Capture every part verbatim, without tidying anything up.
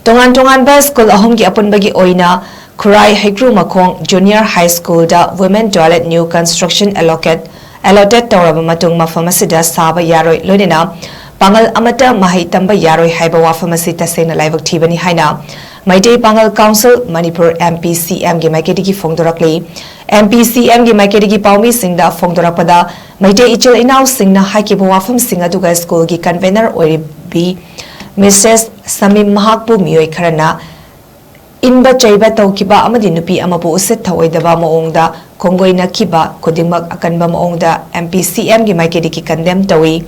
ꯇꯣꯉꯥꯟ ꯇꯣꯉꯥꯟꯕ ꯁ꯭ꯀꯨꯜ ꯑꯍꯨꯝꯒꯤ ꯑꯄꯨꯟꯕꯒꯤ ꯑꯣꯏꯅ ꯈꯨꯔꯥꯏ ꯍꯩꯀ꯭ꯔꯨꯃꯈꯣꯡ Junior High School ꯗ Women Toilet New Construction Allocate, Allotted ꯇꯧꯔꯕ ꯃꯇꯨꯡ ꯃꯐꯝ ꯑꯁꯤꯗ ꯁꯥꯕ ꯌꯥꯔꯣꯏ, ꯂꯣꯏꯅꯅ ꯄꯥꯡꯒꯜ ꯑꯃꯠꯇ ꯃꯍꯩ ꯇꯝꯕ ꯌꯥꯔꯣꯏ ꯍꯥꯏꯕ ꯋꯥꯐꯝ ꯑꯁꯤ ꯇꯁꯦꯡꯅ ꯂꯥꯏꯕꯛ ꯊꯤꯕꯅꯤ ꯍꯥꯏꯅ ꯃꯩꯇꯩ ꯄꯥꯡꯒꯜ Council Manipur, M P C M ꯒꯤ ꯃꯥꯏꯀꯩꯗꯒꯤ ꯐꯣꯡꯗꯣꯔꯛꯂꯤ꯫ M P C M ꯒꯤ ꯃꯥꯏꯀꯩꯗꯒꯤ ꯄꯥꯎꯃꯤꯁꯤꯡꯗ ꯐꯣꯡꯗꯣꯔꯛꯄꯗ, ꯃꯩꯇꯩ ꯏꯆꯤꯜ ꯏꯅꯥꯎꯁꯤꯡꯅ ꯍꯥꯏꯈꯤꯕ ꯋꯥꯐꯝꯁꯤꯡ ꯑꯗꯨꯒ ꯁ꯭ꯀꯨꯜꯒꯤ convener ꯑꯣꯏꯔꯤꯕꯤ Missus ꯁꯃꯤꯝ ꯃꯍꯥꯛꯄꯨ ꯃꯤꯑꯣꯏ ꯈꯔꯅ ꯏꯟꯕ ꯆꯩꯕ ꯇꯧꯈꯤꯕ ꯑꯃꯗꯤ ꯅꯨꯄꯤ ꯑꯃꯕꯨ ꯎꯁꯤꯠ ꯊꯑꯣꯏꯗꯕ ꯃꯑꯣꯡꯗ ꯈꯣꯡꯒꯣꯏꯅꯈꯤꯕ ꯈꯨꯗꯤꯡꯃꯛ ꯑꯀꯟꯕ ꯃꯑꯣꯡꯗ M P C M ꯒꯤ ꯃꯥꯏꯀꯩꯗꯒꯤ condemn ꯇꯧꯏ꯫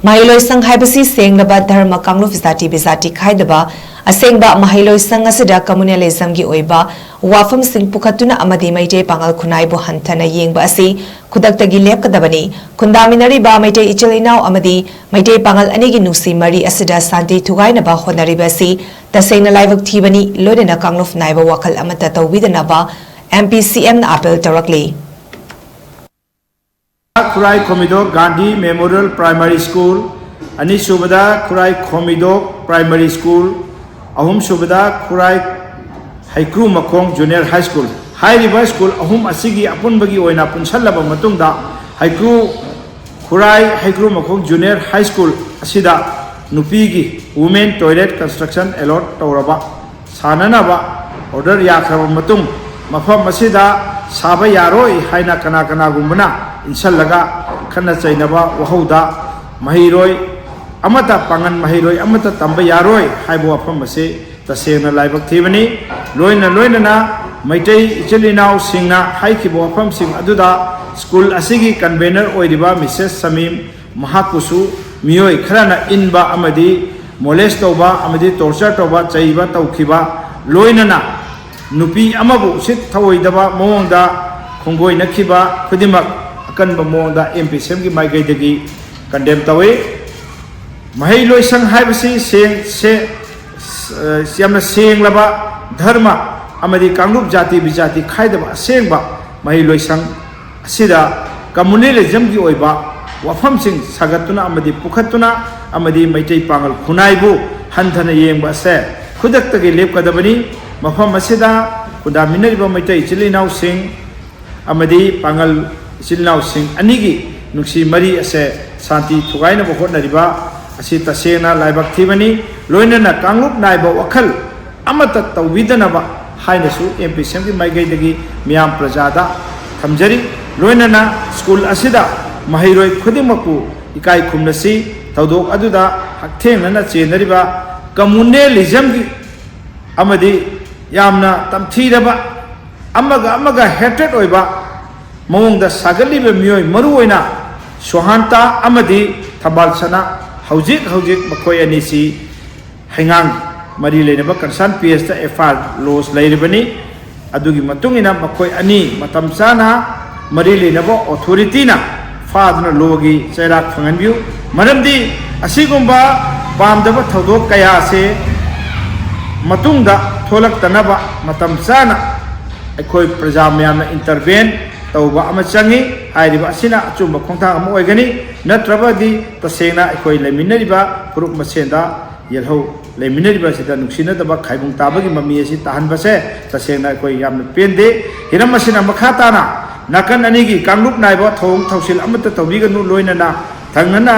ꯃꯍꯩꯂꯣꯏꯁꯪ ꯍꯥꯏꯕꯁꯤ ꯁꯦꯡꯂꯕ ꯙꯔꯃ ꯀꯥꯡꯂꯨꯞ ꯖꯥꯇꯤ ꯕꯤꯖꯥꯇꯤ ꯈꯥꯏꯗꯕ ꯑꯁꯦꯡꯕ ꯃꯍꯩꯂꯣꯏꯁꯪ ꯑꯁꯤꯗ communalism ꯒꯤ ꯑꯣꯏꯕ ꯋꯥꯐꯝꯁꯤꯡ ꯄꯨꯈꯠꯇꯨꯅ ꯑꯃꯗꯤ ꯃꯩꯇꯩ ꯄꯥꯉꯜ ꯈꯨꯟꯅꯥꯏꯕꯨ ꯍꯟꯊꯅ ꯌꯦꯡꯕ ꯑꯁꯤ ꯈꯨꯗꯛꯇꯒꯤ ꯂꯦꯞꯀꯗꯕꯅꯤ꯫ ꯈꯨꯟꯗꯥꯃꯤꯟꯅꯔꯤꯕ ꯃꯩꯇꯩ ꯏꯆꯤꯜ ꯏꯅꯥꯎ ꯑꯃꯗꯤ ꯃꯩꯇꯩ ꯄꯥꯉꯜ ꯑꯅꯤꯒꯤ ꯅꯨꯡꯁꯤ ꯃꯔꯤ ꯑꯁꯤꯗ ꯁꯥꯟꯇꯤ ꯊꯨꯒꯥꯏꯅꯕ ꯍꯣꯠꯅꯔꯤꯕ ꯑꯁꯤ ꯇꯁꯦꯡꯅ ꯂꯥꯏꯕꯛ ꯊꯤꯕꯅꯤ, ꯂꯣꯏꯅꯅ ꯀꯥꯡꯂꯨꯞ ꯅꯥꯏꯕ ꯋꯥꯈꯜ ꯑꯃꯠꯇ ꯇꯧꯕꯤꯗꯅꯕ M P C M ꯅ appeal ꯇꯧꯔꯛꯂꯤ꯫ ꯈꯨꯔꯥꯏ ꯈꯣꯃꯤꯗꯣꯛ ꯒꯥꯟꯙꯤ Memorial Primary School, ꯑꯅꯤꯁꯨꯕꯗ ꯈꯨꯔꯥꯏ ꯈꯣꯃꯤꯗꯣꯛ Primary School, ꯑꯍꯨꯝꯁꯨꯕꯗ ꯈꯨꯔꯥꯏ ꯍꯩꯀ꯭ꯔꯨ ꯃꯈꯣꯡ Junior High School꯫ ꯍꯥꯏꯔꯤꯕ ꯁ꯭ꯀꯨꯜ ꯑꯍꯨꯝ ꯑꯁꯤꯒꯤ ꯑꯄꯨꯟꯕꯒꯤ ꯑꯣꯏꯅ ꯄꯨꯟꯁꯤꯜꯂꯕ ꯃꯇꯨꯡꯗ, ꯍꯩꯀ꯭ꯔꯨ ꯈꯨꯔꯥꯏ ꯍꯩꯀ꯭ꯔꯨ ꯃꯈꯣꯡ Junior High School ꯑꯁꯤꯗ ꯅꯨꯄꯤꯒꯤ Women Toilet Construction Allot ꯇꯧꯔꯕ ꯁꯥꯟꯅꯅꯕ order ꯌꯥꯈ꯭ꯔꯕ ꯃꯇꯨꯡ, ꯃꯐꯝ ꯑꯁꯤꯗ ꯁꯥꯕ ꯌꯥꯔꯣꯏ ꯍꯥꯏꯅ ꯀꯅꯥ ꯀꯅꯥꯒꯨꯝꯕꯅ ꯏꯟꯁꯤꯜꯂꯒ ꯈꯠꯅ ꯆꯩꯅꯕ ꯋꯥꯍꯧꯗ, ꯃꯍꯩꯔꯣꯏ ꯑꯃꯠꯇ, ꯄꯥꯡꯒꯜ ꯃꯍꯩꯔꯣꯏ ꯑꯃꯠꯇ ꯇꯝꯕ ꯌꯥꯔꯣꯏ ꯍꯥꯏꯕ ꯋꯥꯐꯝ ꯑꯁꯤ ꯇꯁꯦꯡꯅ ꯂꯥꯏꯕꯛ ꯊꯤꯕꯅꯤ꯫ ꯂꯣꯏꯅ ꯂꯣꯏꯅꯅ ꯃꯩꯇꯩ ꯏꯆꯤꯜ ꯏꯅꯥꯎꯁꯤꯡꯅ ꯍꯥꯏꯈꯤꯕ ꯋꯥꯐꯝꯁꯤꯡ ꯑꯗꯨꯗ ꯁ꯭ꯀꯨꯜ ꯑꯁꯤꯒꯤ convener ꯑꯣꯏꯔꯤꯕ Missus ꯁꯃꯤꯝ, ꯃꯍꯥꯛꯄꯨꯁꯨ ꯃꯤꯑꯣꯏ ꯈꯔꯅ ꯏꯟꯕ ꯑꯃꯗꯤ molest ꯇꯧꯕ ꯑꯃꯗꯤ torture ꯇꯧꯕ, ꯆꯩꯕ ꯇꯧꯈꯤꯕ, ꯂꯣꯏꯅꯅ ꯅꯨꯄꯤ ꯑꯃꯕꯨ ꯎꯁꯤꯠ ꯊꯑꯣꯏꯗꯕ ꯃꯑꯣꯡꯗ ꯈꯣꯡꯒꯣꯏꯅꯈꯤꯕ ꯈꯨꯗꯤꯡꯃꯛ ꯑꯀꯟꯕ ꯃꯑꯣꯡꯗ M P C M ꯒꯤ ꯃꯥꯏꯀꯩꯗꯒꯤ condemn ꯇꯧꯏ꯫ ꯃꯍꯩꯂꯣꯏꯁꯪ ꯍꯥꯏꯕꯁꯤ ꯁꯦꯡ-, ꯁꯦ-, ꯌꯥꯝꯅ ꯁꯦꯡꯂꯕ ꯙꯔꯃ ꯑꯃꯗꯤ ꯀꯥꯡꯂꯨꯞ ꯖꯥꯇꯤ ꯕꯤꯖꯥꯇꯤ ꯈꯥꯏꯗꯕ ꯑꯁꯦꯡꯕ ꯃꯍꯩꯂꯣꯏꯁꯪ ꯑꯁꯤꯗ communalism ꯒꯤ ꯑꯣꯏꯕ ꯋꯥꯐꯝꯁꯤꯡ ꯁꯥꯒꯠꯇꯨꯅ ꯑꯃꯗꯤ ꯄꯨꯈꯠꯇꯨꯅ ꯑꯃꯗꯤ ꯃꯩꯇꯩ ꯄꯥꯉꯜ ꯈꯨꯟꯅꯥꯏꯕꯨ ꯍꯟꯊꯅ ꯌꯦꯡꯕ ꯑꯁꯦ ꯈꯨꯗꯛꯇꯒꯤ ꯂꯦꯞꯀꯗꯕꯅꯤ꯫ ꯃꯐꯝ ꯑꯁꯤꯗ ꯈꯨꯟꯗꯥꯃꯤꯟꯅꯔꯤꯕ ꯃꯩꯇꯩ ꯏꯆꯤꯜ ꯏꯅꯥꯎꯁꯤꯡ ꯑꯃꯗꯤ ꯄꯥꯉꯜ ꯏꯆꯤꯜ ꯏꯅꯥꯎꯁꯤꯡ ꯑꯅꯤꯒꯤ ꯅꯨꯡꯁꯤ ꯃꯔꯤ ꯑꯁꯦ ꯁꯥꯟꯇꯤ ꯊꯨꯒꯥꯏꯅꯕ ꯍꯣꯠꯅꯔꯤꯕ ꯑꯁꯤ ꯇꯁꯦꯡꯅ ꯂꯥꯏꯕꯛ ꯊꯤꯕꯅꯤ꯫ ꯂꯣꯏꯅꯅ ꯀꯥꯡꯂꯨꯞ ꯅꯥꯏꯕ ꯋꯥꯈꯜ ꯑꯃꯠꯇ ꯇꯧꯕꯤꯗꯅꯕ ꯍꯥꯏꯅꯁꯨ ꯑꯦꯝ ꯄꯤ ꯁꯤ ꯑꯦꯝꯒꯤ ꯃꯥꯏꯀꯩꯗꯒꯤ ꯃꯤꯌꯥꯝ ꯄ꯭ꯔꯖꯥꯗ ꯊꯝꯖꯔꯤ꯫ ꯂꯣꯏꯅꯅ ꯁ꯭ꯀꯨꯜ ꯑꯁꯤꯗ ꯃꯍꯩꯔꯣꯏ ꯈꯨꯗꯤꯡꯃꯛꯄꯨ ꯏꯀꯥꯏ ꯈꯨꯝꯅꯁꯤ꯫ ꯊꯧꯗꯣꯛ ꯑꯗꯨꯗ ꯍꯛꯊꯦꯡꯅꯅ ꯆꯦꯟꯅꯔꯤꯕ ꯀꯝꯃꯨꯅꯦꯂꯤꯖꯝꯒꯤ ꯑꯃꯗꯤ ꯌꯥꯝꯅ ꯇꯝꯊꯤꯔꯕ, ꯑꯃꯒ ꯑꯃꯒ ꯍꯦꯇ꯭ꯔꯦꯠ ꯑꯣꯏꯕ ꯃꯑꯣꯡꯗ ꯁꯥꯒꯠꯂꯤꯕ ꯃꯤꯑꯣꯏ, ꯃꯔꯨꯑꯣꯏꯅ ꯁꯣꯍꯥꯟꯇꯥ ꯑꯃꯗꯤ ꯊꯝꯕꯥꯜ ꯁꯅꯥ, ꯍꯧꯖꯤꯛ ꯍꯧꯖꯤꯛ ꯃꯈꯣꯏ ꯑꯅꯤꯁꯤ ꯍꯩꯉꯥꯡ ꯃꯔꯤ ꯂꯩꯅꯕ ꯀꯟꯁꯔꯟ ꯄꯤ ꯑꯦꯁꯇ ꯑꯦꯐ ꯑꯥꯏ ꯑꯥꯔ ꯂꯣꯖ ꯂꯩꯔꯤꯕꯅꯤ꯫ ꯑꯗꯨꯒꯤ ꯃꯇꯨꯡ ꯏꯟꯅ ꯃꯈꯣꯏ ꯑꯅꯤ ꯃꯇꯝ ꯆꯥꯅ ꯃꯔꯤ ꯂꯩꯅꯕ ꯑꯣꯊꯣꯔꯤꯇꯤꯅ ꯐꯥꯗꯨꯅ ꯂꯣꯒꯤ ꯆꯩꯔꯥꯛ ꯐꯪꯍꯟꯕꯤꯌꯨ꯫ ꯃꯔꯝꯗꯤ ꯑꯁꯤꯒꯨꯝꯕ ꯄꯥꯝꯗꯕ ꯊꯧꯗꯣꯛ ꯀꯌꯥ ꯑꯁꯤ ꯃꯇꯨꯡꯗ ꯊꯣꯛꯂꯛꯇꯅꯕ ꯃꯇꯝ ꯆꯥꯅ ꯑꯩꯈꯣꯏ ꯄ꯭ꯔꯖꯥ ꯃꯌꯥꯝꯅ ꯏꯟꯇꯔꯚꯦꯟ ꯇꯧꯕ ꯑꯃ ꯆꯪꯏ꯫ ꯍꯥꯏꯔꯤꯕ ꯑꯁꯤꯅ ꯑꯆꯨꯝꯕ ꯈꯣꯡꯊꯥꯡ ꯑꯃ ꯑꯣꯏꯒꯅꯤ꯫ ꯅꯠꯇ꯭ꯔꯕꯗꯤ ꯇꯁꯦꯡꯅ ꯑꯩꯈꯣꯏ ꯂꯩꯃꯤꯟꯅꯔꯤꯕ ꯐꯨꯔꯨꯞ ꯃꯁꯦꯟꯗ ꯌꯦꯜꯍꯧ ꯂꯩꯃꯤꯟꯅꯔꯤꯕ ꯑꯁꯤꯗ ꯅꯨꯡꯁꯤꯅꯗꯕ ꯈꯥꯏꯕꯨꯡ ꯇꯥꯕꯒꯤ ꯃꯃꯤ ꯑꯁꯤ ꯇꯥꯍꯟꯕꯁꯦ ꯇꯁꯦꯡꯅ ꯑꯩꯈꯣꯏ ꯌꯥꯝꯅ ꯄꯦꯟꯗꯦ꯫ ꯍꯤꯔꯝ ꯑꯁꯤꯅ ꯃꯈꯥ ꯇꯥꯅ ꯅꯥꯀꯟ ꯑꯅꯤꯒꯤ ꯀꯥꯡꯂꯨꯞ ꯅꯥꯏꯕ ꯊꯧꯑꯣꯡ ꯊꯧꯁꯤꯜ ꯑꯃꯠꯇ ꯇꯧꯕꯤꯒꯅꯨ, ꯂꯣꯏꯅꯅ ꯊꯪꯅꯅ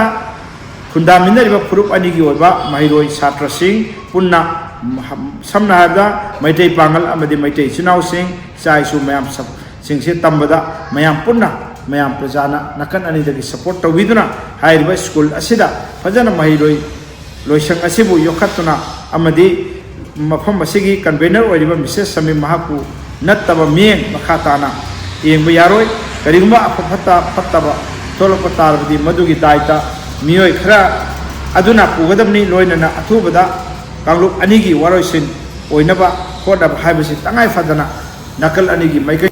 ꯈꯨꯟꯗꯥꯃꯤꯟꯅꯔꯤꯕ ꯐꯨꯔꯨꯞ ꯑꯅꯤꯒꯤ ꯑꯣꯏꯕ ꯃꯍꯩꯔꯣꯏ ꯁꯥꯇ꯭ꯔꯁꯤꯡ ꯄꯨꯟꯅ ꯁꯝꯅ ꯍꯥꯏꯔꯕꯗ ꯃꯩꯇꯩ ꯄꯥꯉꯜ ꯑꯃꯗꯤ ꯃꯩꯇꯩ ꯏꯆꯤꯟ ꯏꯅꯥꯎꯁꯤꯡ, ꯏꯆꯥ ꯏꯁꯨ ꯃꯌꯥꯝ ꯁꯞ-, ꯁꯤꯡꯁꯦ ꯇꯝꯕꯗ ꯃꯌꯥꯝ ꯄꯨꯟꯅ, ꯃꯌꯥꯝ ꯄ꯭ꯔꯖꯥꯅ ꯅꯥꯀꯟ ꯑꯅꯤꯗꯒꯤ ꯁꯄꯣꯔꯠ ꯇꯧꯕꯤꯗꯨꯅ ꯍꯥꯏꯔꯤꯕ ꯁ꯭ꯀꯨꯜ ꯑꯁꯤꯗ ꯐꯖꯅ ꯃꯍꯩꯔꯣꯏ ꯂꯣꯏꯁꯪ ꯑꯁꯤꯕꯨ ꯌꯣꯛꯈꯠꯇꯨꯅ ꯑꯃꯗꯤ ꯃꯐꯝ ꯑꯁꯤꯒꯤ ꯀꯟꯚꯦꯅꯔ ꯑꯣꯏꯔꯤꯕ ꯃꯤꯁꯦꯁ ꯁꯃꯤꯝ ꯃꯍꯥꯛꯄꯨ ꯅꯠꯇꯕ ꯃꯤꯠꯌꯦꯡ ꯃꯈꯥ ꯇꯥꯅ ꯌꯦꯡꯕ ꯌꯥꯔꯣꯏ꯫ ꯀꯔꯤꯒꯨꯝꯕ ꯑꯐ ꯐꯠꯇ, ꯐꯠꯇꯕ ꯊꯣꯛꯂꯛꯄ ꯇꯥꯔꯕꯗꯤ ꯃꯗꯨꯒꯤ ꯗꯥꯏꯇ ꯃꯤꯑꯣꯏ ꯈꯔ ꯑꯗꯨꯅ ꯄꯨꯒꯗꯕꯅꯤ꯫ ꯂꯣꯏꯅꯅ ꯑꯊꯨꯕꯗ ꯀꯥꯡꯂꯨꯞ ꯑꯅꯤꯒꯤ ꯋꯥꯔꯣꯏꯁꯤꯟ ꯑꯣꯏꯅꯕ ꯍꯣꯠꯅꯕ ꯍꯥꯏꯕꯁꯤ ꯇꯉꯥꯏ ꯐꯗꯅ ꯅꯥꯀꯜ ꯑꯅꯤꯒꯤ ꯃꯥꯏꯀꯩ